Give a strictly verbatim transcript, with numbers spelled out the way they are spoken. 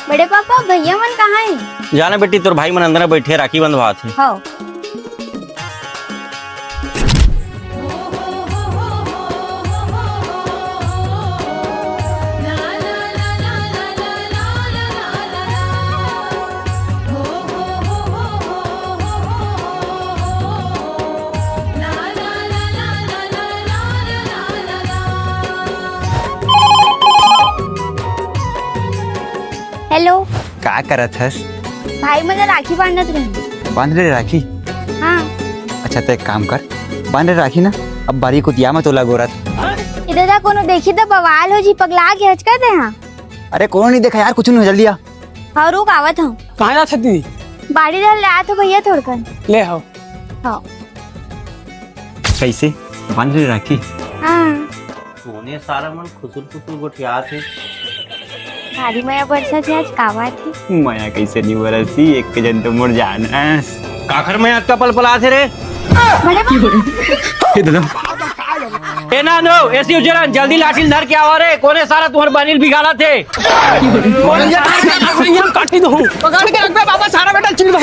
बड़े पापा, भैया मन कहाँ हे? जाना बेटी, तोर भाई मन अंदर बैठे, राखी बंधवात हे। हव। हेलो। का करत हस? भाई मन ला राखी बांधत रहे। बांध ले राखी। हाँ। अच्छा, तो एक काम कर, बांध ले राखी ना, अब बारी कुतिया में तोला गोरत। ए ददा, कोनो देखी त बवाल हो जी, पगला गे हच का ते हा। अरे कोनो नहीं देखा यार, कुछ नहीं हो, जल्दी आ। हाँ, रुक, आवत हूँ। कहाँ जात हस दीदी? बाड़ी डहर ले आत हूँ भैया, थोड़कन। ले आओ। हाँ। कैसे? बांध ले राखी? हाँ। कोने सारा मन खुसुर खुसुर गोठियात हे। भारी मया बरसत हे आज, का बात हे? मया कैसे नहीं बरसी, एक जन तो मोर जान अस। काखर मया अतका पलपलात हे रे? बड़े बाबा। ए दादा। ए नानो, ए शिवचरण, जल्दी लाठी ल धर के आवा रे, कोने सारा तुम्हर बनी ल बिगाड़त हे। कोने सारा काटी दो। पकड़ के रख बे बाबा, सारा बेटा चिल्ला।